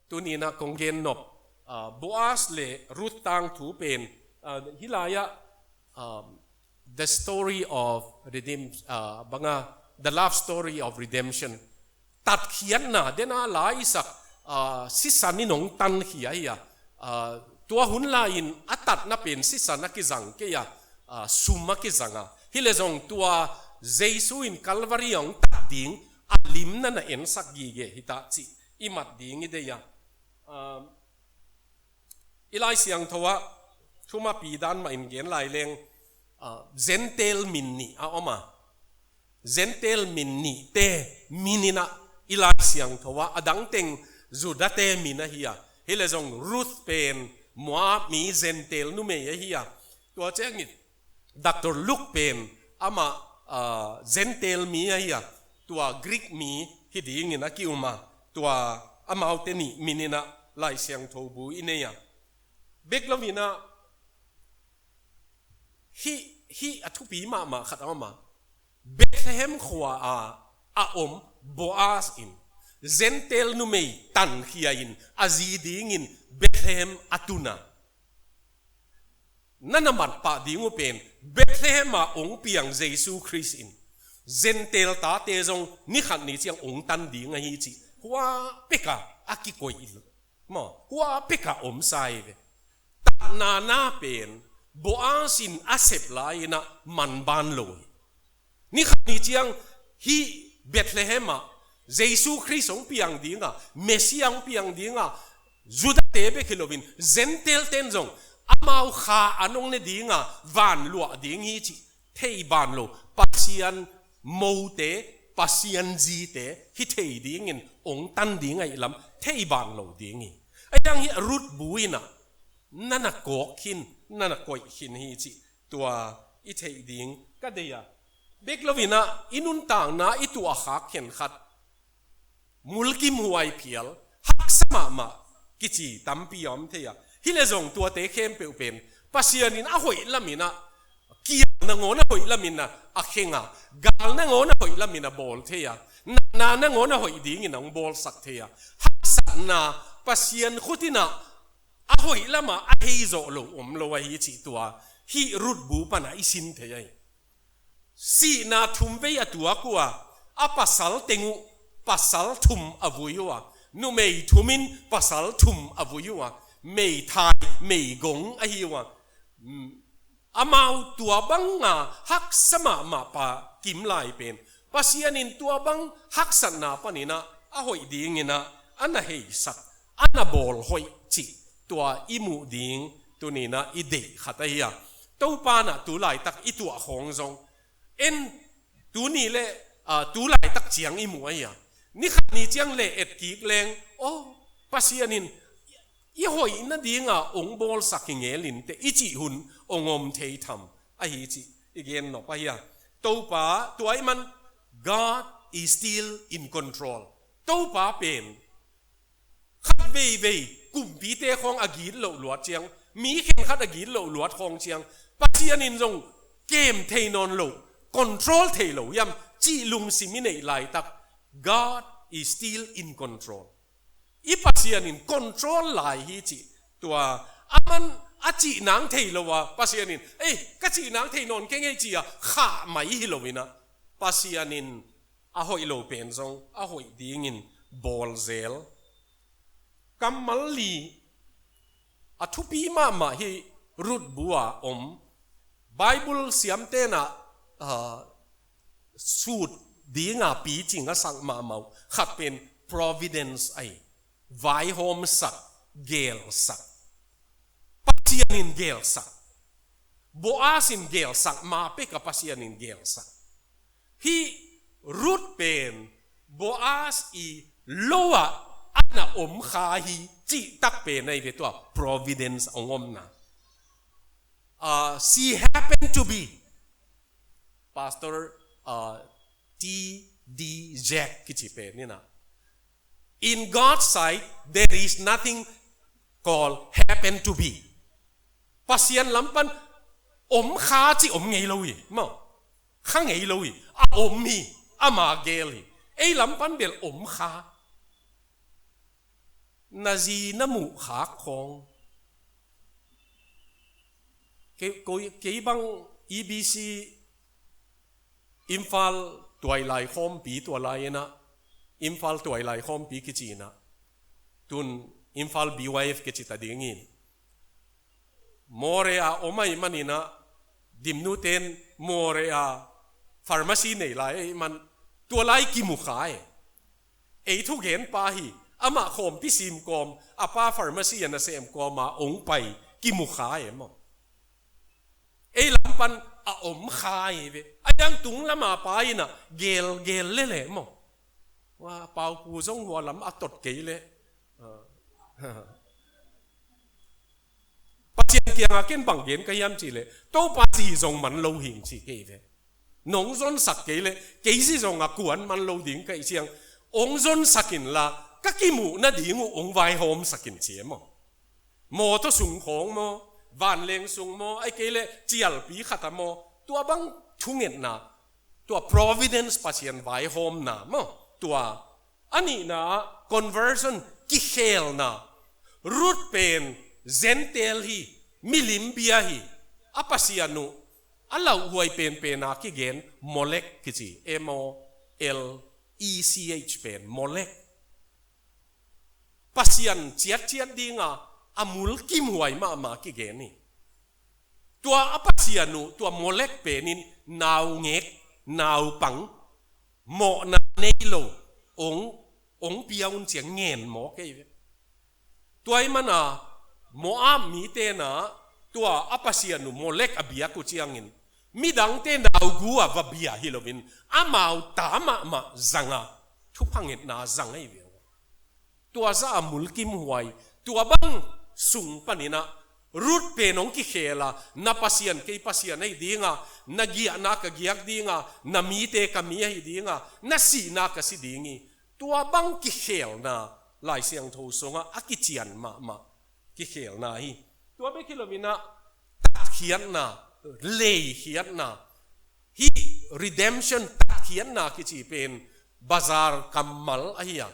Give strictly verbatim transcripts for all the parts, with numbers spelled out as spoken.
Tuni-in ah kong gen nop, ah, Boaz le Ruth tangthu pen, ah, hih lai-ah, um, the story of redeem-, ah, banga, the love story of redemption. Tatkhiatna, den a la i sak, ah, sisan in hong tankhia hi a. Ah, tua hun lai-in a tatna pen sisan a kizang kei a, ah, sum a kizang a. Hi leh zong tua Jesu in Calvary a hong tat ding a limna na ensak gige hi ta cih i mat ding i deih a. Ah, i Lai Siangtho ah, thumapi dan mah in gen lai leng, ah, Gentile min nih a om a. Gentile min nihte min in ah i Lai Siangtho ah, a dang teng Judate min ahi a. Hi leh zong Ruth pen Moab mi Gentile numei ahi a. Tua ciangin Doctor Luke pen amah, ah, Gentile mi ahi a, tua Greek mi hi dingin a ki-um a, tua amaute nih min in ah Lai Siangtho bu i nei a. Bek lo-in ah hih, hih a thupi mahmah khat a om a. Bethlehem khua-a a om Boaz in Gentile numei tankhia in a zi dingin Bethlehem a tun a. Na na mat pah ding uh pen Bethlehem ah hong piang Jesu Khrist in Gentile tate zong ni khat ni ciang hong tan ding ahi cih hua pek a a kikoih maw, hua pek a om sa hi ve. Tatna na pen Boaz in a sep lai-in ah man ban lo hi. Ni khat ni ciang hih Bethlehem ah Jesu Khrist hong piang ding a, Messiah hong piang ding a, Judate bek hi loin Gentile ten zong amau kha an hong ne ding a, van luah ding hi cih thei ban lo. Pasian mote, Pasian zite hi thei dingin hong tan ding ahih lam thei ban lo ding hi. Ahi hang hih Ruth bu in ah na na kawk khin, na na koih khin hi cih tua i theih ding ka deih a. Bek lo-in ah i nuntakna i tuahkhak khenkhat mulkimhuai phial, haksa mahmah kici tampi a om thei a. Hi leh zong tuate khempeuh pen Pasian in a hoih lam in ah, kial nangawn a hoih lam in ah a kheng a, gal nangawn a hoih lam in a bawl thei a, natna nangawn a hoih dingin a hong bawlsak thei a. Haksatna Pasian khut in ah a hoih lam ah a hei zawh lo om lo ahi cih tua hih Ruth bu pan ah i sin thei ahi. Sihna thum vei a tuak uh a, a pasal teng uh pasal thum a vui uh a, numei thum in pasal thum a vui uh a, meithai meigong ahi uh a, mm, amau tua banga haksa mahmah pa kim lai pen Pasian in tua bang haksatna panin ah a hoih dingin ah a na heisak, a na bawl hoih cih tua i muh ding tuni-in ah i deih khat ahi a. Topa in ah tu laitak i tuah khawng zong en, tuni le, ah, tu laitak ciang i muh ahi a. Ni khat ni ciang le et kik leng, aw, Pasian in i hoih nadinga hong bawlsak hi ngel inteh i cih hun hong om thei tham ahi cih i gen nop ahi a. Topa, tua ahih man, God is still in control. Topa pen khat veivei kumpite khawng a gitloh luat ciang, mi khenkhat a gitloh luat khawng ciang, Pasian in zong kem thei nawn lo, control thei lo hiam cih lungsim i neih laitak, God is still in control. I Pasian in control lai hi cih tua, aman a cih nang thei lo a, Pasian in, ei, ka cih nang thei nawn keng ei ci-a khah mai hi lo-in ah, Pasian in a hoih lo pen zong a hoih dingin bawl zel. Kammal li a thupi mahmah hih Ruth bu-a om, Bible siamte'n ah, ah, sut dinga picing a sak mahmah uh khat pen providence ahi, vaihawmsak, geelsak. Pasian in geelsak. Boaz in geelsak, ma pek a Pasian in geelsak. Hih Ruth pen Boaz i lo-ah a na om kha hi cih tak pen ahi ve, tua providence a hong omna. Ah, she happened to be Pastor, ah, T D Jack kici pen in ah, in God's sight, there is nothing called happen to be. Pasian lam pan om kha cih om ngei lo hi, maw. Kha ngei lo hi, a om hi, ama gel hi. Ei lam pan bel om kha. Na zi na muh khak khawng. Kei, koi, kei bang E B C Imphal tuailai khawmpi tua lai inah, Imphal tuailai khawmpi kici inah, tun Imphal B Y F kici ta dingin, Moreh ah om ahih maninah, Dimnu ten Moreh ah pharmacy nei lai ahih man, tua lai kimu kha e. Ei thugenpa hi, amah khawmpi sim kawm, a pa pharmacy a nasem kawma ong pai kimu kha e maw. Ei lam pan a om kha hi ve. A yang tung lama pa inah gelgel lele maw. Wa, Paupu zong hua lam a tot kei le. Ah. Pasian kiangah ken bang gen ka hiam cih leh, Topa zi zong man lo hing ci kei ve. Nong zonsak kei leh kei zi zong a kuan man lo ding ka hih ciang, ong zonsak inla, ka kimuh nading uh ong vaihawmsak in ci e maw. Mawtaw sung khawng maw, vanleng sung maw, ahih kei leh cialpi khat ah maw, tua bang thungetna, tua providence, Pasian vaihawmna maw, tua a nihna ah conversion, kikhelna. Ruth pen Gentile hi, milim bia hi, a pasian uh a lauhuai penpen a kigen Molek kici, M O L E C H pen Molek. Pasian ciatciat dinga a mulkimhuai mahmah kigen hi. Tua a pasian uh, tua Molek penin naungek, naupang, mawhna nei lo, ong, ong pia un ci-a ngen mawk ei ve. Tua ahih mana Moab mite na tua a pasian uh Molek a biak uh ciangin, midangte naugu a va bia hi loin, amau ta mahmah zanga thupha ngetna zang ei ve. Tua zah a mulkimhuai, tua bang sung paninah Ruth pen hong kikhel a, na Pasian kei Pasian ahi dinga, na giahna ka giak dinga, na mite ka mi ahi dinga, na sihna ka si ding hi. Tua bang kikhelna Lai Siangtho sungah a kician mahmah kikhelna hi. Tua bek hi loinah tatkhiatna, leikhiatna, hih redemption, tatkhiatna kici pen bazar kammal ahi a,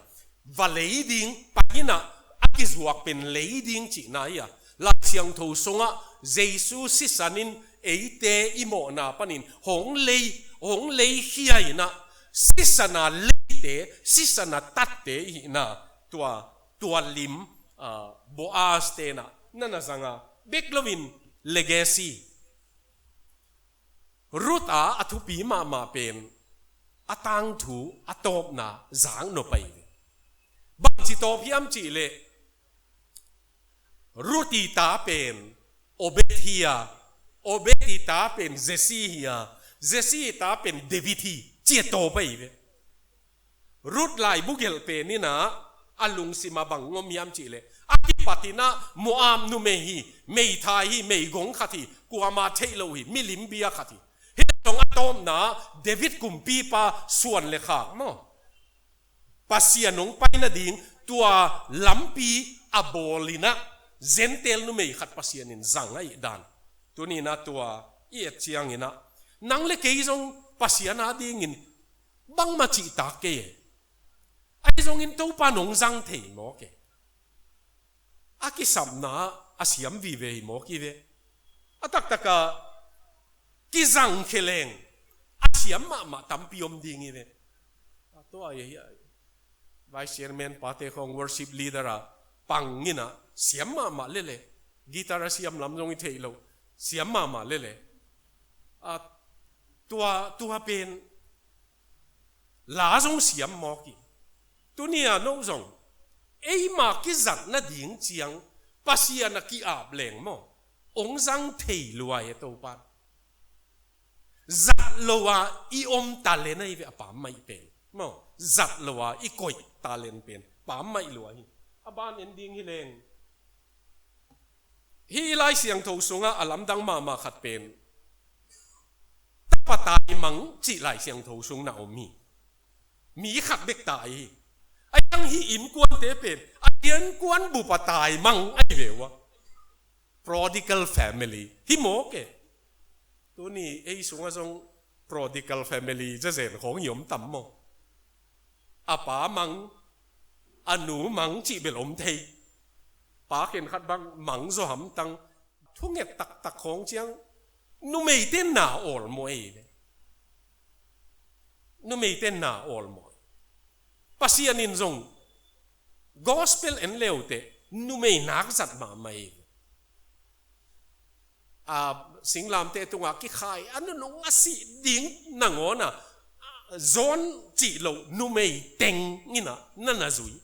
va lei ding, painah a kizuak pen lei ding cihna ahi a. Lai Siangtho sungah Jesu sisanin eite i mawhna panin hong lei, hong leikhia inah, sisana leite, sisana tatte i hihna, tua, tua lim, ah, Boaz tenah na na zanga, bek loin legacy. Ruth a a thupi mahmah pen a tangthu, a tawpna zak nop ahi ve. Bangci tawp hiam cihleh, Ruth i ta pen Obed hi a, Obed i ta pen Jesse hi a, Jesse i ta pen David hi, ci-a tawp ahi ve. Ruth laibu gelh peninah a lungsim a bang om hiam cihleh, a kipatinah Moab numei hi, meithai hi, meigong khat hi, kuama theih lo hi, milim bia khat hi. Hih zong a tawpna David kumpipa suan le khak maw, Pasian hong pai nading tua lampi a bawl inah Gentile numei khat Pasian in zang ahih dan. Tuninah tua i et cianginah nang le kei zong Pasian adingin bangmah cihtak kei e. Ahi zongin Topa nong zang thei mawk e. A kisapna a siam vive hi mawk hi ve. A taktaka kizang khe leng a siam mahmah tampi om ding hi ve. A tua ahi a, vice chairman pate khawng worship leader a pang inah siam mahmah lele. Guitar a siam lam zong i theih loh, siam mahmah lele. A tua, tua pen la zong siam mawk hi. Tuni a no zong eima kizat nading ciang Pasian a ki-ap leng maw, ong zang thei lua e Topa. Zat lo a i om talent ahi ve, a pammaih pen maw, zat lo a i koih talent pen pammaih lua hi. A ban en ding hi leng, hih Lai Siangtho sungah a lamdang mahmah khat pen tapa taimang cih Lai Siangtho sung na om hi. Mi khat bek tai hi. A yang hih innkuante pen a innkuan bupa taimang ahi ve uh a. Prodigal family hi mawk e. Tuni ei sungah zong prodigal family zazen khawng hi om tam maw? A pa mang, a nu mang cih bel om thei. Pa khenkhat bang mang zaw hamtang, thunget taktak khawng ciang, numeite na awlmawh ei ve. Numeite na awlmawh ei. Pasian in zong gospel en leuteh numei nak zat mahmah ei ve. A, singlamteh tungah kikhai a nunung a sih ding nangawn a, a, zawn cih loh numei teng in a na na zui.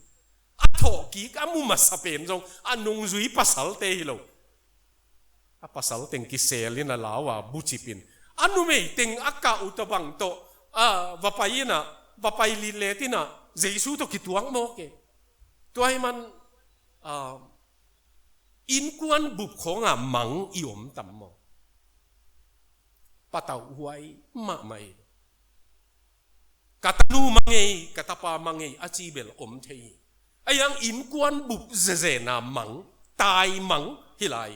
A thawhkik a mu masa pen zong a nungzui pasalte hi lo. A pasal teng kisel in a lau a bucip in, a numei teng a kah uh tawh bang tawh, a, va pai in a, va pai litlet in a, Jesu tawh kituak mawk e. Tua hi man, a, innkuan bup khawng a mang i om tam maw? Patauh huai mahmah ei. Ka tanu mang ei, ka tapa mang ei, a ci bel om thei hi. A iang innkuan bup zezena mang, taimang hi lai.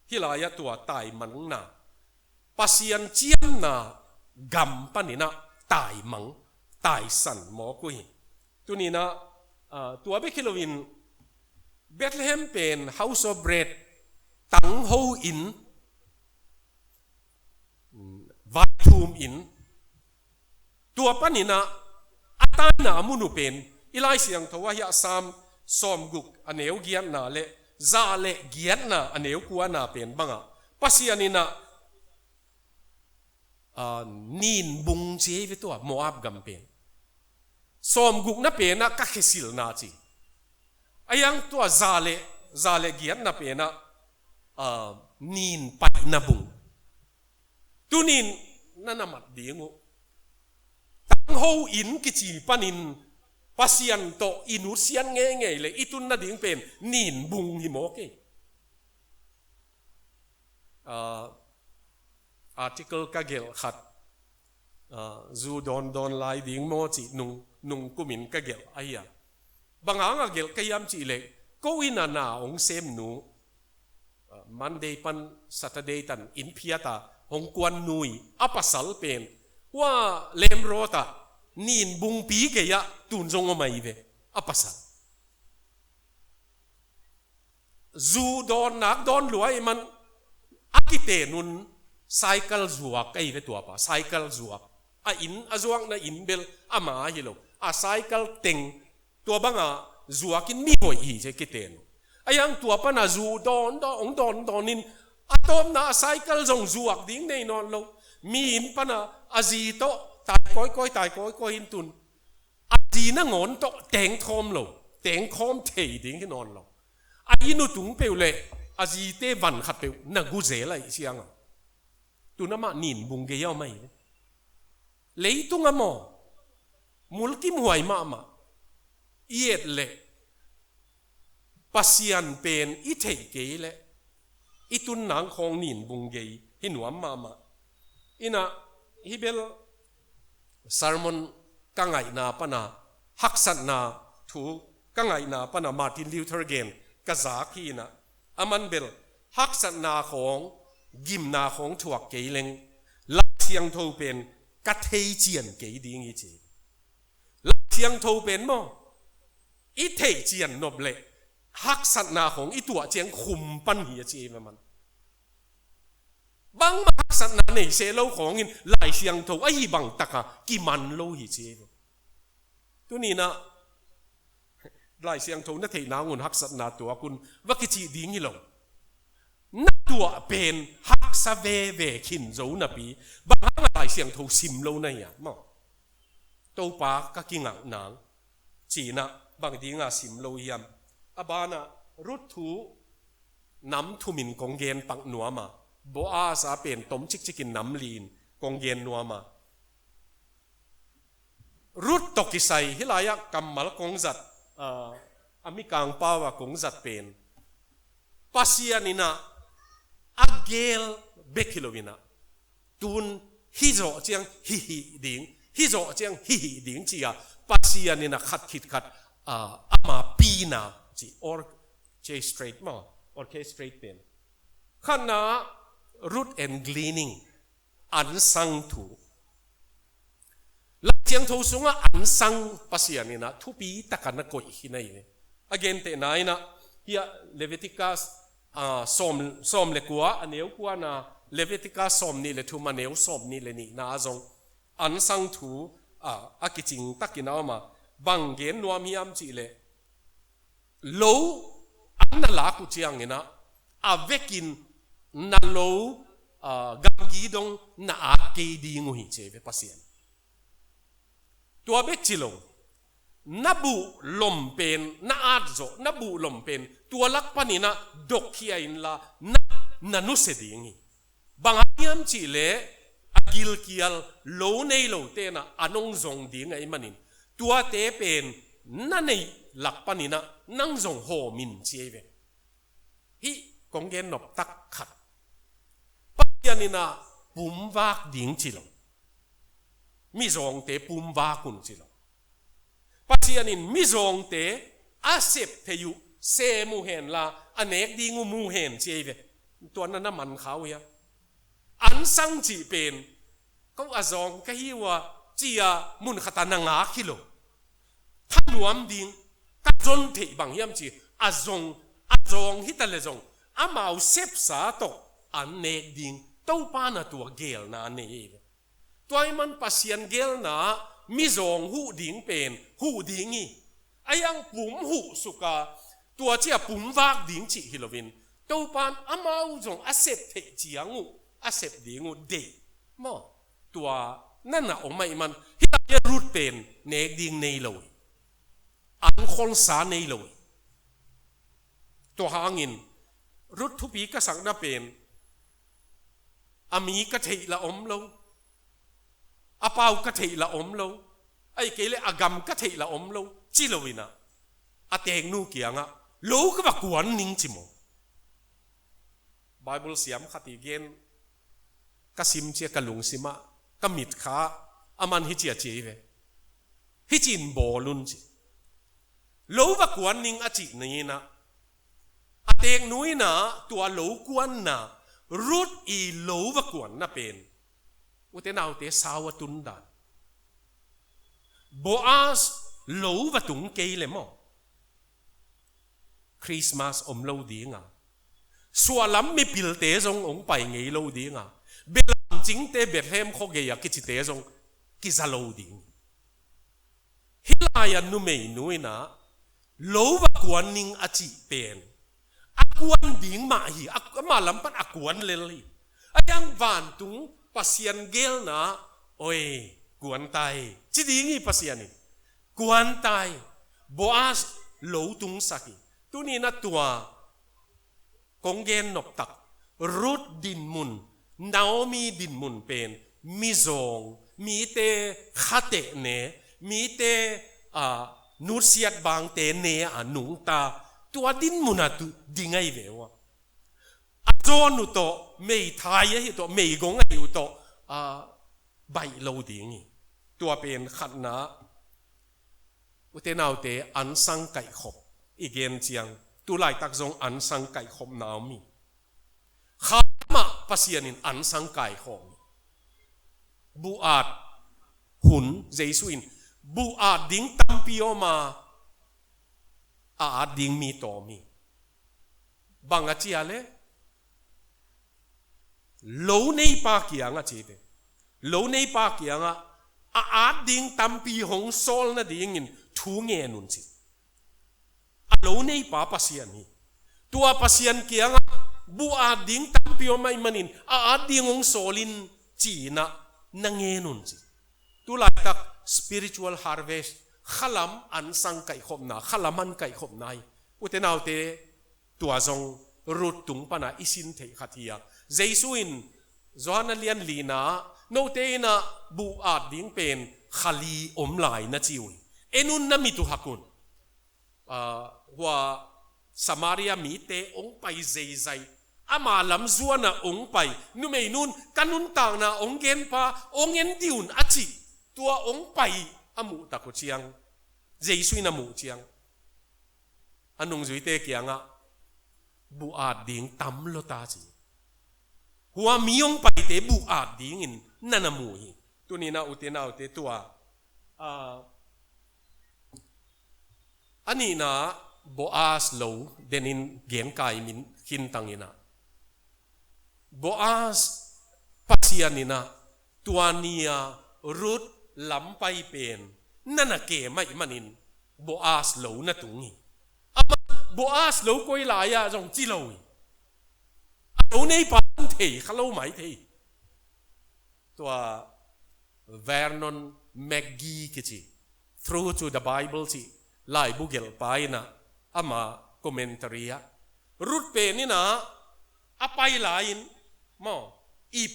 Hi lai a tua taimangna, Pasian ciamna gam panin a taimang, taisan mawk uh hi. Tuni in a, a, tua bek hi loin Bethlehem pen House of Bread, tangho inn, vaithum inn, tua panin a, a taina a mun uh pen, i Lai Siangtho ah hiah Sam sawmguk a neu giatna le za le giatna a neu kuana pen bangah, Pasian in a, a, Ninbung ci ei ve tua Moab gam pen. Sawmgukna pen a ka khesilna ci. A iang tua za le, za le giatna pen a, a, nin paina bung. Tunin na na mat ding uh. Tangho inn kici panin Pasian tawh i nusiat ngeingei le i tun nading pen Ninbung hi mawk ei. A, article ka gelh khat, a, zu dawndawn lai ding maw cih nung, nung kumin ka gelh ahi a. Bang hangah gelh ka hiam cih leh, ko inn a na hong sem nu, a, Monday pan Saturday tan inn phiat a hong kuan nu i a pasal pen, hua Lem Road ah Ninbung pi gei ah tun zong om ahi ve, a pasal. Zu dawn nak dawn lua i man, a kiten un cycle zuak ahi ve tua pa, cycle zuak. A inn, a zuakna inn bel ama hi lo. A cycle teng tua banga zuakin mi hoih hi ci a kiten. A iang tua pana zu dawn dawn, hong dawn dawn in, a tawpna a cycle zong zuak ding nei nawn lo. Mi inn pana a zi tawh tai kawikawi, tai kawikawi in tun. A zi nangawn tawh tengkhawm lo, tengkhawm thei ding hi nawn lo. A inn uh tung peuh le a zite van khat peuh na gu zel ahih ciangah, tun amah Ninbung gei a om ahi ve. Leitung a maw, mulkimhuai mahmah i et leh, Pasian pen i theih kei leh i tun nang khawng Ninbung gei hi nuam mahmah. Inah, hi bel sermon ka ngaihna pana, haksatna thu ka ngaihna pana Martin Luther gen ka zak hi inah, aman bel haksatna khawng, gimna khawng thuak kei leng, Lai Siangtho pen ka thei cian kei ding hi ci. Lai Siangtho pen maw, i theih cian nop leh haksatna khawng i tuah ciang khum pan hi a ci ei ve man. Bangmah haksatna nei seh lo khawngin Lai Siangtho ahi bang taka kiman lo hi ci ei ve. Tuni inah Lai Siangtho na theih nangun haksatna tuak un, va kicih ding hi lo. Na tuah pen haksa veve khin zo napi, bang hangah Lai Siangtho sim lo na hiam maw? Topa ka kingak nang, ci inah bang dinga sim lo hiam? A banah Ruth thu nam thumin kong gen pak nuam a, Boaz a pen tom cikcikin nam li-in kong gen nuam a. Ruth tawh kisai hih lai-ah kammal kong zat, ah, a mikang pau a kong zat pen, Pasian inah a gel bek hi lo inah, tun hih zawh ciang hih hih ding, hih zawh ciang hih hih ding ci-a Pasian inah khat khit khat, ah, ama pina ci, or, ci straight maw, orchestrate pen. Khatna, root and gleaning, ansang thu. Lai Siangtho sungah ansang Pasian inah thupi takin a koih hi na hi ve. A gentehna inah, Hih a Leviticus, ah, sawm, sawm le kua, a neu kuana, Leviticus sawm nih le thum, a neu sawm nih le nihna ah zong ansang thu, ah, a kicing takin a om a, bang gen nuam hiam cih leh, lo an na lak uh ciangin ah, a vekin na lo, ah, gamgi dong na at kei ding uh hi ci ve Pasian. Tua bek ci lo, na buh lom pen, na at zawh, na buh lom pen, tua lak panin ah dok khia inla, na, na nusia ding hi. Bang hang hiam cih leh, a gilkial lo nei lo ten ah a nong zong ding ahih manin, tuate pen na neih lak panin ah nang zong hawm in ci hi ve. Hih kong gen nop tak khat. Pasian in ah pumvak ding ci lo. Mizawngte pumvak un ci lo. Pasian in mizawngte a sep thei uh, sem uh henla, a nek ding uh mu hen ci hi ve. Tua na na man kha uh hia? Ansang cih pen, ko a zawng ka hi uh a, ci-a mun khat a na ngak hi lo. Thanuam ding, ka zon theih bang hiam ci, a zong, a zawng hi ta leh zong, amau sepsa tawh an nek ding Topa na tua geelna nei hi ve. Tua ahih man Pasian geelna mizawng huh ding pen huh ding hi. Ahi hang pum huh suk a, tua ci-a pumvak ding cih hi loin, Topa in amau zong a sep theih ciang uh a sep ding uh deih maw? Tua na na om ahih man, hih lai-ah Ruth pen nek ding nei lo hi. An kholsa nei lo hi. Tua hangin Ruth thupi ka sakna pen, a mi ka theih lah om lo, a pau ka theih lah om lo, ahih kei leh a gam ka theih lah om lo ci loin ah, a teeknu kiangah, lo ka va kuan ning ci maw? Bible siam khat i gen ka sim ciang ka lungsim ah, ka mit kha, aman hih ci-a ci hi ve. Hih ci-in bawl un ci. Lo va kuan ning a cih ni-in ah, a teeknu in ah tua lo kuanna, Ruth i lo va kuanna pen, ute naute, sau a tun dan. Boaz lo va tung kei leh maw, Christmas om lo ding a, suahlam mipilte zong hong pai ngei lo ding a, belam cingte, Bethlehem khuagei a kicite zong kiza lo ding. Hih lai-ah numeinu in ah lo va kuan ning a cih pen, a kuan ding mah hi, a, amah lam pan a kuan lel hi. Ahih hang vantung Pasian geelna, oi, kuan ta hi, ci ding hi Pasian in. Kuan ta hi. Boaz lo tungsak hi. Tuni-in ah tua kong gen nop tak, Ruth dinmun, Naomi dinmun pen mizawng, mite khateh ne, mite, ah, nusiat bangte ne a nungta, tua dinmun ah tu ding ahi ve uh a. A zawn uh tawh, meithai ahi uh tawh, meigong ahi uh tawh, ah, baih lo ding hi. Tua pen khatna, ute naute, ansang kaihkhop i gen ciang, tu laitak zong ansang kaihkhopna om hi. Kha lamah Pasian in ansang kaikhawm hi. Buh at hun, Jesu in buh at ding tampi om a, a at ding mi tawm hi. Bang a cih leh, lo neipa kiangah ci hi ve. Lo neipa kiangah a at ding tampi hong sawl nadingin thu ngen un ci. A lo neipa Pasian hi. Tua Pasian kiangah buh at ding tampi om ahih manin a at ding hong sawl in ci-in ah na ngen un ci. Tu laitak spiritual harvest, khalam ansang kaihkhopna, khalam an kaihkhopna hi. Ute naute, tua zong Ruth tung pana i sin theih khat hi a. Jesu in Johan a lian lina, note in ah buh at ding pen kha li om lai na ci uh hi. En un, na mit uh hak un. Ah, hua Samaria mite hong pai zeizai. Ama lam zuan ah hong pai. Numeinu in ka nuntakna hong genpa, hong en dih un a cih. Tua hong pai a muh tak uh ciang, Jesu in a muh ciang, a nungzuite kiangah buh at ding tam lua ta ci. Hua mi hong paite buh at dingin na na mu hi. Tuni-in ah ute naute, tua, ah, a nihna, Boaz lo denin genkai min khintang inah, Boaz Pasian inah tua ni-a Ruth lampai pen na na kem ahih manin Boaz lo na tung hi. Amah Boaz lo koi lai-ah zong ci lo hi. A lo neipa in thei kha lo mai thei. Tua Vernon McGee kici, Through to the Bible cih laibu gelhpa inah ama commentary ah, Ruth pen inah a pai lai-in maw, ip,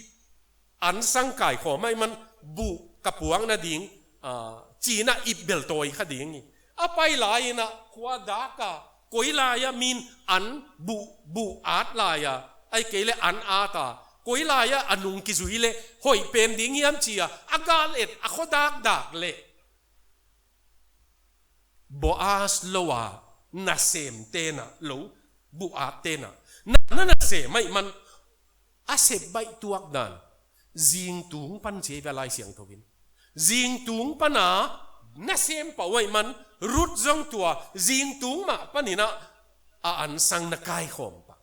ansang kaikhawm ahih man buh ka puak nading, ah, ci-in ah ip bel tawi kha ding hi. A pai lai-in ah khua dak a, koi lai-ah min an buh, buh at lai-a, ahih kei leh an at a, koi lai-ah a nung kizui leh hoih pen ding hiam ci-a a gal et, a khua dakdak leh Boaz lo-a nasemte inah, lo buh atte inah na, na nasem ahih man a sep baih tuak dan, zingtung pan ci hi ve Lai Siangtho in. Zingtung pan a nasem pah uh ahih man Ruth zong tua zingtung mah pan inah a ansang na kaikhawm pah.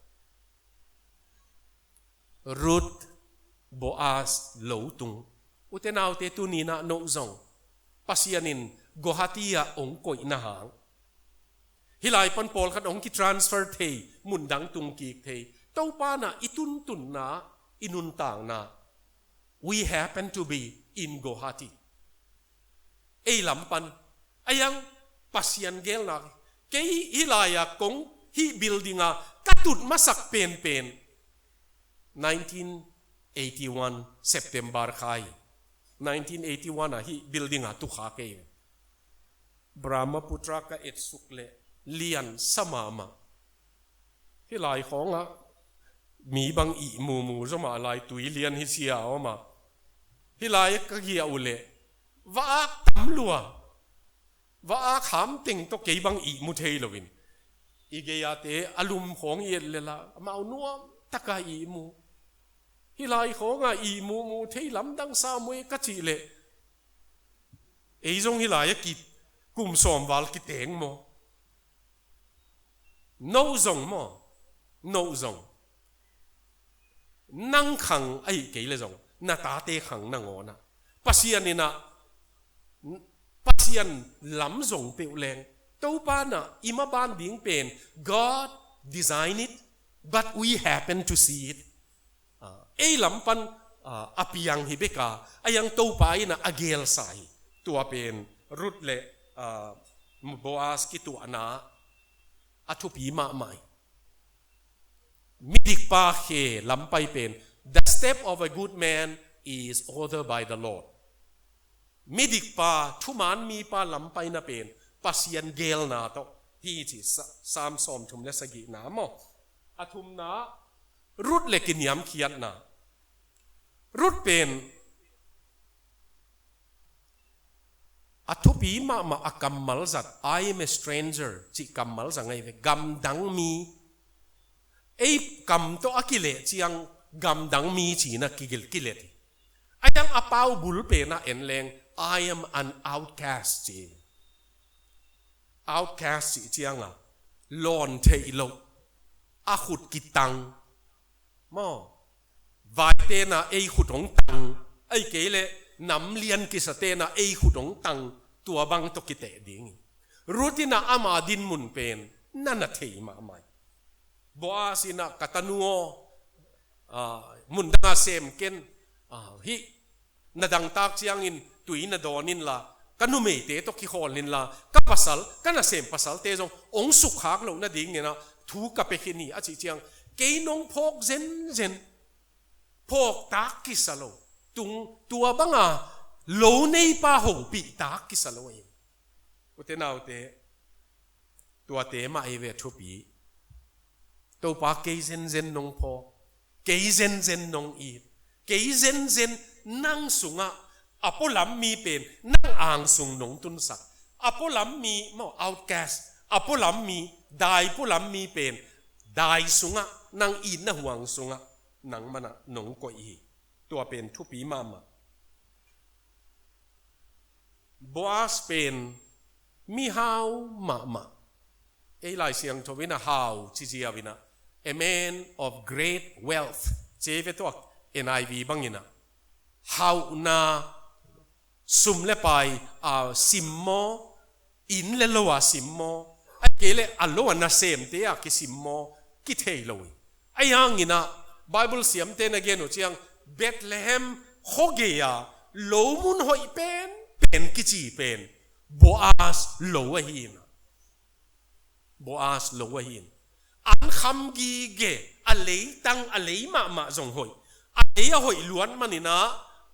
Ruth Boaz lo tung. Ute naute, tuni inah no zong Pasian in guwahati ah hong koihna hang, hih lai pan pawlkhat hong kitransfer thei, mundang tung kik thei. Topa inah i tuntunna, i nuntakna, we happen to be in Guwahati. Ei lam pan a iang Pasian geelna, kei hih lai-a kong, hih building-a ka tut masak penpen nineteen eighty-one September kha hi. Nineteen eighty-one ah hih building-a tu kha kei. Brahmaputra ka etsuk leh lian sa mahmah. Hih lai khawngah mi bang ih mumu zaw mah lai, tui lian hi sia aw mah. Hih lai ka giah uh leh va-ak tam lua. Va-ak hamteng tawh kei bang ih mu thei loin, i gei-ate a lum khawng i et leh lah amau nuam taka ih mu. Hih lai khawngah ih mumu thei lamdang sa mu e ka cih leh, ei zong hih lai-ah ki kum sawm val kiteng maw? No zong maw? No zong. Nang khang ahih kei leh zong na tate khang nangawn ah Pasian inah, Pasian lam zong peuh leng, Topa inah i maban ding pen, God design it, but we happen to see it. Ah, ei lam pan, ah, a piang hi bek a, a iang Topa inah a geelsa hi. Tua pen Ruth leh, ah, Boaz kituahna a thupi mahmah hi. Midikpa khe lampai pen, the step of a good man is ordered by the Lord. Midikpa, thuman mipa lampaina pen Pasian geelna tawh hi ci, Sa-, Sam sawmthum leh sagihna maw? A thumna, Ruth leh kiniamkhiatna. Ruth pen a thupi mahmah a kammal zat, "I am a stranger," cih kammal zat ngei ve, gamdang mi. Ei kam tawh a kileh ciang gamdang mi ci-in a kigil kilet hi. A iang a pau bul pen ah en leng, "I am an outcast," ci. Outcast cih ciang a lawn theih loh, a khut kitang. Maw? Vaite inah ei khut hong tang, ahih kei leh nam lian kisate inah ei khut hong tang, tua bang tawh kiteh ding hi. Ruth inah ama dinmun pen na na thei mahmah hi. Boaz inah, "Ka tanu aw, ah, mundang ah sem ken, ah, hih na dangtak ciangin tui na dawn inla, ka numeite tawh kikhawl inla, ka pasal, ka nasem pasalte zong hong sukkhak loh nading inah thu ka pia khin hi," a cih ciang, "Kei nong phawk zenzen, phawktak kisa lo, tung tua banga lo neipa hopihtak kisa lo hi." Ute naute, tuate mah ei ve thupi. Topa, kei zenzen nong phawk, kei zenzen nong it, kei zenzen nang sungah a pualam mi pen nang ang sung nong tunsak. A pualam mi maw, outcast, a pualam mi, dai pualam mi pen dai sungah, nang itna huang sungah nangman ah nong koih hi. Tua pen thupi mahmah. Boaz pen mihau mahmah. Ei Lai Siangtho in a hau ci ziau in a, a man of great wealth, ci ve tua, N I V bang in a, hauhna, sum le pai a simmaw, inn le lo a simmaw, a kei le a lo a nasemte a kisimmaw kithei lo hi. Ahi hangin a Bible siamte na gen uh ciang Bethlehem khuagei a lo mun hoih pen pen kici pen Boaz lo ahi in a. Boaz lo ahi in. An kham gige, a leitang, a lei mahmah zong hoih. A lei a hoih luat manin a,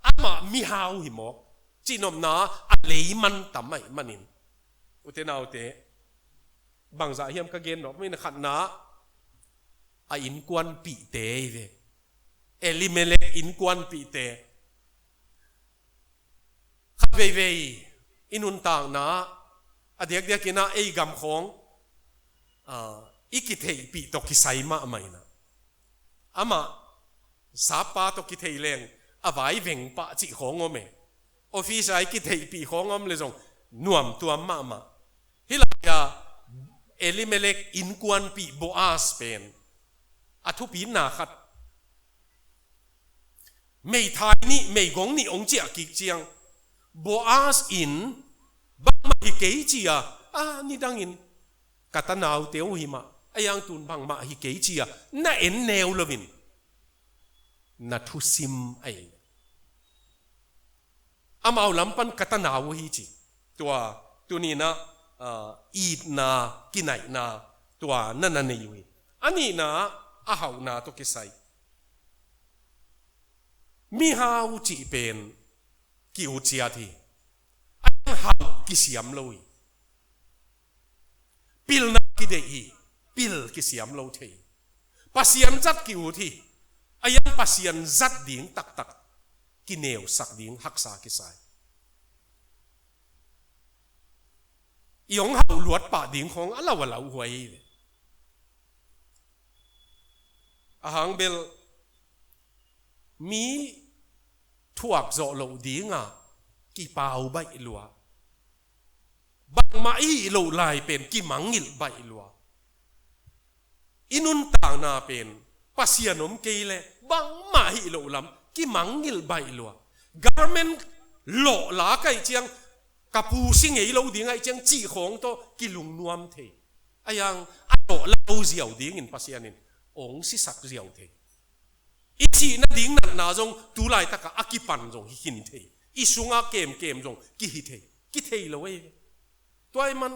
amah mihau hi mawk. Cihnopna, a lei man tam ahih manin. Ute naute, bangzah hiam ka gen nop, min khatna, a innkuanpihte hi ve. Elimelek innkuanpihte. Khat veivei i nuntakna, a diakdiak in a ei gam khawng, ah, i kitheihpih tawh kisai mahmah in a. Amah, sap pa tawh kithei leng, a vai veng pah cih khawng om e. Office a i kitheihpih khawng om le zong, nuamtuam mahmah. Hih lai a Elimelek innkuanpih Boaz pen, a thupina khat. Meithai nih, meigong nih hong ciah kik ciang, Boaz in, bangmah hi kei ci a, a, nidangin, ka tanaute uh hi mah, a yangtun bangmah hi kei ci a, na en neu loin, na thusim ahi. Amau lam pan ka tanau uh hi ci. Tua, tuni in a, ah, itna, kinaihna, tua na na nei uh hi. A nihna, a hauhna tawh kisai. Mihau cih pen ki-ut ciat hi. A hau kisiam lo hi. Pilna kideih hi, pil kisiam lo thei. Pasian zat ki-ut hi, a yang Pasian zat ding taktak, kineusak ding haksa kisai. I hong hauh luat pah ding khawng a lau a lauhuai hi ve. A hang bel mi thuak zawh loh ding a kipau baih lua. Bangmah i hih loh lai pen kimangngilh baih lua. I nuntakna pen Pasian om kei le bangmah hih loh lam kimangngilh baih lua. Garment lawh la ka hih ciang ka pu si ngei lo ding ahih ciang cih khawng tawh kilungnuam thei. A yang a lawh la lo ziau dingin Pasian in hong sisak ziau thei. I sih nading natna zong tu laitak a a kipan zong hi khin thei. I sung a kemkem zong kihi thei. Kithei lo ei. Tua ahih man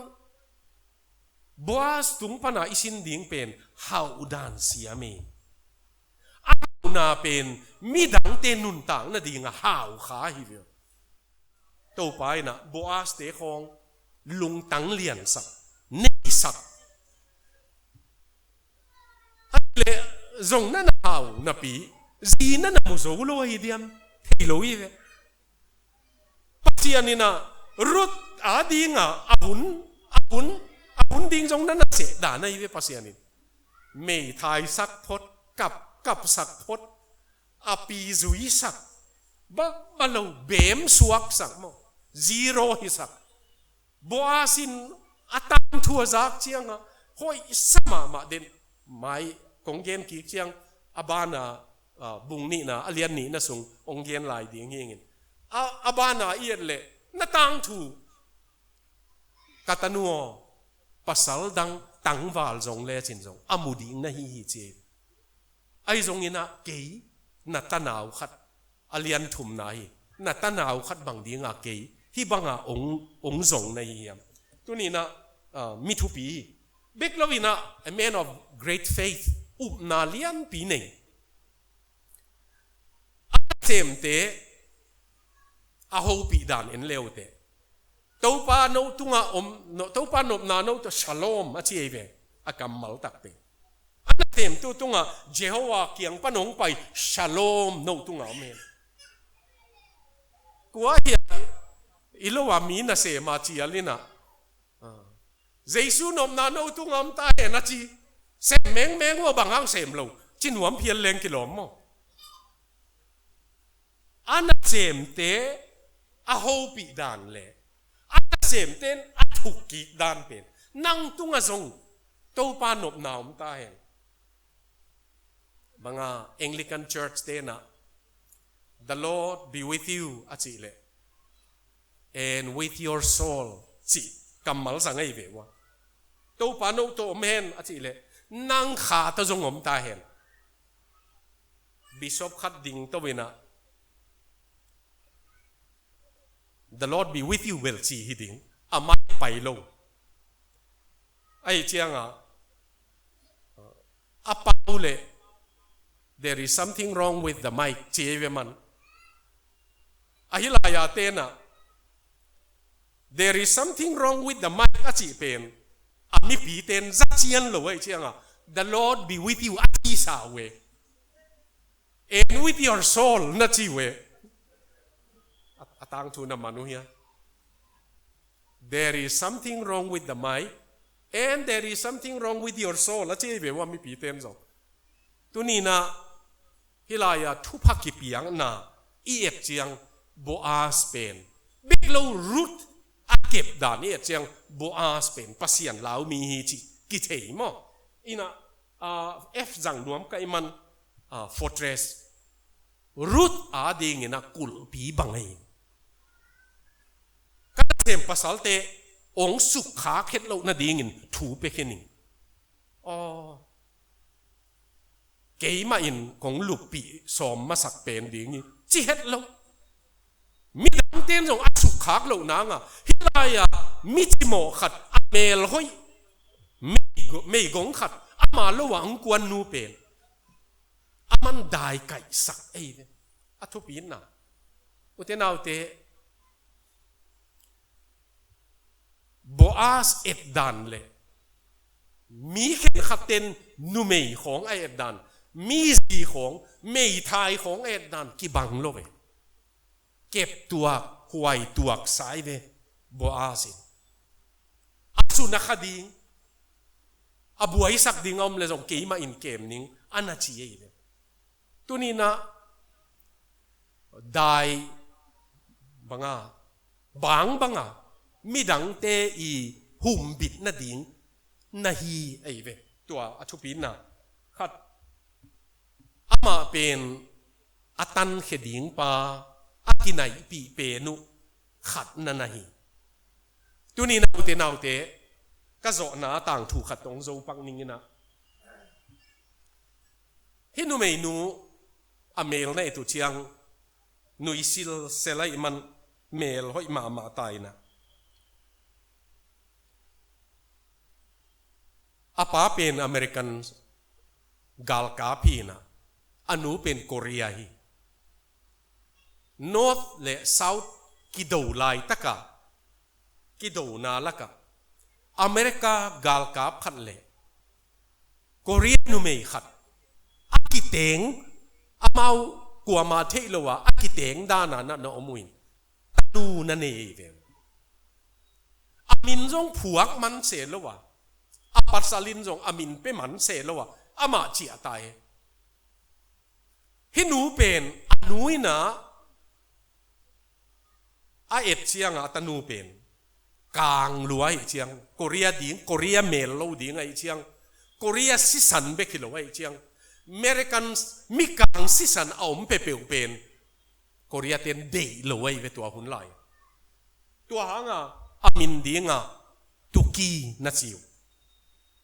Boaz tung pan a i sin ding pen hauh dan siam ei. A hauhna pen midangte nuntak nading a hau kha hi ve. Topa in a Boaz te khawng lungtang liansak, neisak. A le zong na na hau napi, zi na na mu zo lo hi diam, thei lo hi ve. Pasian in a Ruth a ding a, a hun, a hun, a hun ding zong na na seh dan ahi ve Pasian in. Meithai sak phot, kap, kap sak phot, a pi zui sak, ba, ba lo, bem suak sak maw, zero hi sak. Boaz in a tangthu a zak ciang a, hoih sa mahmah den, mai kong gen kik ciang, a ban a, a, bung nihna, a lian nihna sung, hong gen lai ding hi ing in. A, a ban a i et leh, na tangthu, ka tanu aw, pasal dang tangval zong lecin zong, a mu ding na hi hi ci. Ahi zongin a kei, na tanau khat, a lian thumna hi, na tanau khat bang ding a kei, hih bang a hong, hong zong na hi hiam. Tuni in a, ah, mi thupi hi. Bek lo in a, a man of great faith, upna lianpi nei. A nasemte, a hopih dan en le uh teh. Topa no tungah om, no, Topa nopna no tawh shalom a ci ei ve, a kammal takte. A nasemtu tungah Jehovah kiang pan hong pai shalom no tungah om hen. Kua hi a, i lo a mi nasem a cial in a. Ah. Jesu nopna no tungah om ta hen a ci. Sem mengmeng uh a bang hang sem lo. Ci nuam phial leng kilawm maw. A nasemte a hopih dan le a nasemte in a thukkik dan pen nang tungah zong Topa nopna om ta hen. Banga Anglican Church tenah, "The Lord be with you," a cih leh, "And with your soul," cih kammal sa ngei ve ua. "Topa no tawh om hen," a cih leh, "Nang kha tawh zong om ta hen." Bishop khat ding to inah, "The Lord be with you," bel ci hi ding. A mai pai lo. Ahi cianga, a pau leh, "There is something wrong with the mic," ci ei ve man. Ahi lai-a tenah, "There is something wrong with the mic," a cih pen, a mipi ten za cian lo ahi cianga, "The Lord be with you," a ci sa uh e. "And with your soul," na ci uh e. A, a tangthu na man uh hia? "There is something wrong with the mic, and there is something wrong with your soul," a ci ei ve ua mipi ten zong. Tuninah, hih lai-a thupha kipiakna i et ciang, Boaz pen, bek lo Ruth a kep dan i et ciang, Boaz pen Pasian lau mi hi cih kithei maw? Inah, ah, F zang nuam ka i man, ah, Fortress. Ruth a dingin a kulhpi bang ahi. Ka nasem pasalte ong sukkhak het loh nadingin thu pia khin ing. Aw, keimah in kong luppih sawm masak pen ding hi, ci het lo. Midangte in zong a sukkhak loh nanga, hih lai-a mi cimawh khat, a mel hoih, meigong, meigong khat, ama lo-a hong kuan nu pen, a man dai kaihsak ei ve. A thupina, ute naute, Boaz et dan le mi khenkhatten numei khawng a et dan, mi zi khawng, meithai khawng a et dan kibang lo ve. Kep tuak, huai tuak sa ei ve. Boaz in a sun a kha ding, a buaisak ding a om le zong keimah in kem ning, a na ci ei ve. Tuninah dai banga, bang banga, midangte i humbit nading na hi ei ve. Tua a thupina khat, amah pen a tankhia ding pa, a kinaihpih pen uh khat na na hi. Tuni naute, naute, ka zawhna a tangthu khat tawh hong zo pak ning inah, hih numeinu a mel na et uh ciang, nuisil sel ahih man mel hoih mahmah ta inah, a pa pen American galkap hi inah, a nu pen Korea hi. North le South kido laitaka, kidona laka, America galkap khat le Korea numei khat a kiteng, amau kuama theih lo a, a kiteng dana na, na om uh in, tanu na nei ei ve. A min zong phuak man se lo a, a pasal in zong a min pia man se lo a, amah ciah ta hi. Hih nu pen a nu inah a et cianga a tanu pen kang lua ahih ciang, Korea ding, Korea mel lo ding ahih ciang, Korea sisan bek hi lo ahih ciang, Americans mikang sisan a om peuhpeuh pen Korea ten deih lo ahi ve tua hun lai. Tua hanga a min dinga Tuki na ci uh.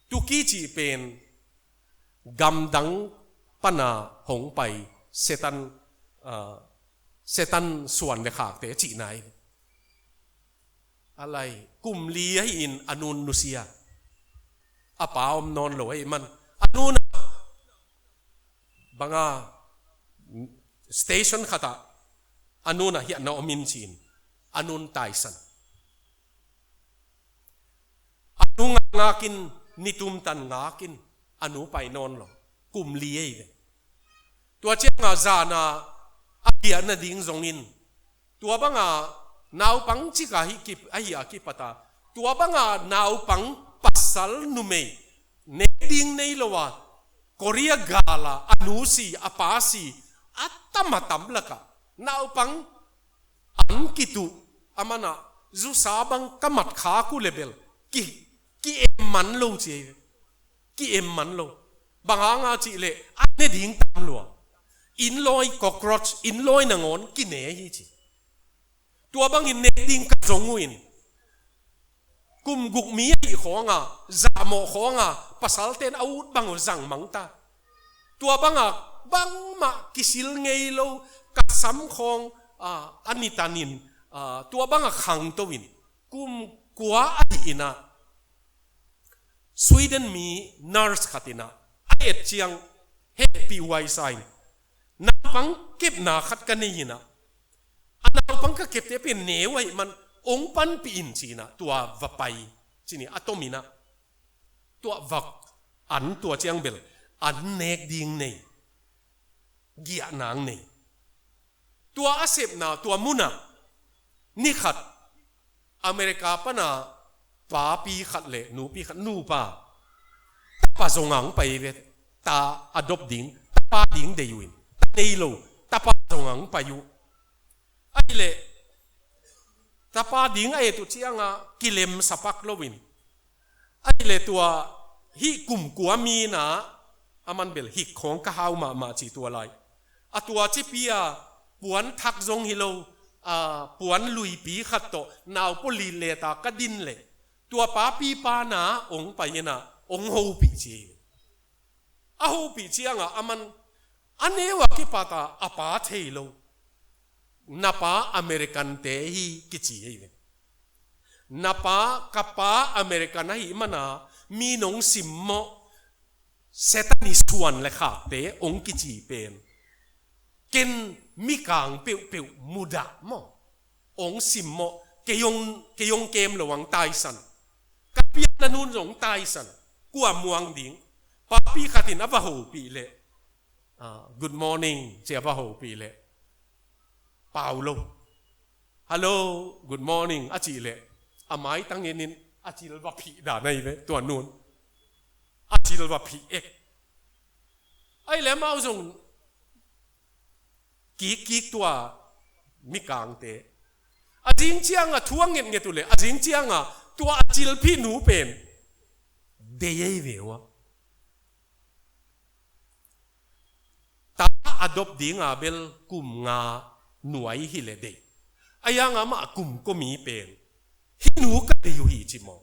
Tuki cih pen gamdang pana hong pai Satan, ah, Satan suan le khakte cihna hi. A lai, kum li ahi in a nun nusia. A pa om nawn lo ahih man, a nun a banga station khatah a nun a hiahna om in ci-in a nun taisan. A nu ngakngak in, nitumtan ngak in, a nu pai nawn lo. Kum li ei ve. Tua cianga zana a hiah nading zongin, tua banga naupang cika ahi kip, ahi a kipata, tua banga naupang pasal numei ne ding nei lo a, Korea gala a nu si, a pa si, a tam a tam laka naupang an kituh, a mana zusa bang ka mat khak uh le bel ki, ki-em man lo ci ei ve. ki-em man lo. Bang hanga cih leh a ne ding tam lua. Inn lawi cockroach, inn lawi nangawn kine hi ci. Tua bangin nek ding ka zong uh in, kum guk mi ahih khawnga, zahmawh khawnga, pasalte'n a ut bang uh zang mang ta. Tua banga bangmah kisil ngei lo, ka sam khawng, ah, a nitanin, ah, tua banga khangto in, kum kua ahih in ah, Sweden mi nurse khat in ah, a et ciang hehpih huai sa in, naupang kepna khat ka nei in ah, a naupang ka kepte pen neu ahih man, ong panpih in ci in ah, tua va pai ci ni, a tom in ah, tua va an, tua ciang bel an nek ding nei, giah nang nei. Tua a sepna, tua mun ah, ni khat America pana papi khat le nupi khat, nupa tapa zong ang pai ve, ta adopt ding, tapa ding dei uh in, ta nei lo, tapa zong ang pai uh. Ahih leh tapa ding a et uh cianga kilem sa pak lo in, ahih leh tua hih kum kua mi in ah, aman bel hih khawng ka hau mahmah ci tua lai. A tua cipi a puan thak zong hi lo, a puan luipi khat tawh nau pua lit le ta ka din leh, tua papi pana ong pai in ah ong hopih ci hi. A hopih cianga aman a neu a kipat a a pa thei lo. Na pa American te hi kici hi ve. Na pa, ka pa American ahih mana mi nong simmawh, Satan i suan le khakte ong kici pen, ken mikang peuhpeuh mudah maw. Ong simmawh, kei ong, kei ong kem lo ang taisan. Ka pianna nun zong taisan. Kua muang ding? Papi khat in a va hopih leh, ah, "Good morning," ci a va hopih leh, pau lo. "Hello, good morning," a cih leh, a maitang en in a cil va phih dan ahi ve, tua nun. A cil va phih e. Ahih leh amau zong kikkik tua mikangte. A zing cianga thu a ngetnget uh leh, a zing cianga tua a cil phih nu pen dei ahi ve uh a. Ta adopt dinga bel kum nga nuai hi leh dei. A yang amah kum kua mi pen, "Hih nu ka dei uh hi," ci maw.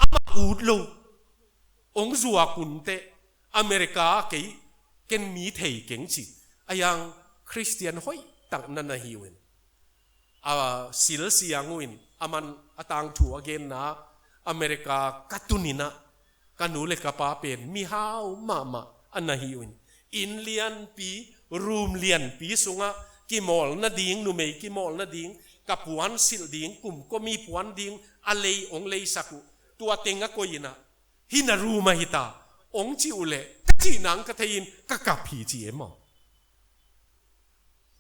Amah ut lo. Ong zuak un teh, America kei, ken mi thei keng ci. A yang Christian hoih tak na na hi uh in. A silsiang uh in, aman a tangthu a genna, America ka tun in ah, ka nu le ka pa pen mihau mahmah a na hi uh in. Inn lianpi, room lianpi sungah kimawl nading, numei kimawl nading, ka puan silh ding, kumkua mi puan ding, a lei ong leisak uh. Tua teng a koih in ah, "Hih na room ahi ta," ong cih uh leh, ka cih nang ka thei in ka kap hi ci e maw.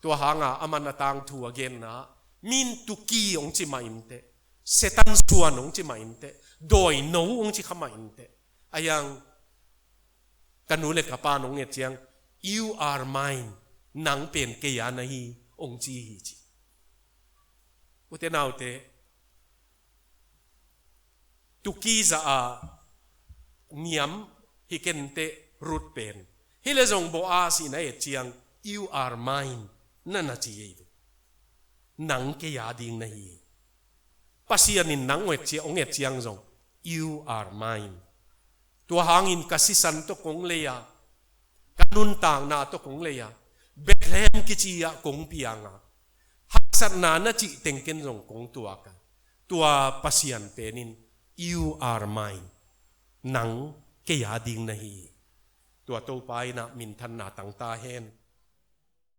Tua hanga aman a tangthu a genna, min tuki ong ci mah in teh, Satan suan ong ci mah in teh, dawino ong ci kha mah in teh. A yang ka nu le ka pa nong et ciang, "You are mine, nang pen kei a na hi," ong ci hi ci. Ute naute, tuki zah a niam hi ken teh Ruth pen. Hi leh zong Boaz in a et ciang, "You are mine," na na ci hi. Nang kei a ding na hi. Pasian in nang ong et ciang, ong et ciang zong, "You are mine." Tua hangin ka sisan tawh kong lei a, ka nuntakna tawh kong lei a, Bethlehem kici ah kong piang a, haksatna na cih teng ken zong kong tuak a, tua Pasian pen in, "You are mine." Nang kei a ding na hi. Tua Topa in ah minthanna tang ta hen.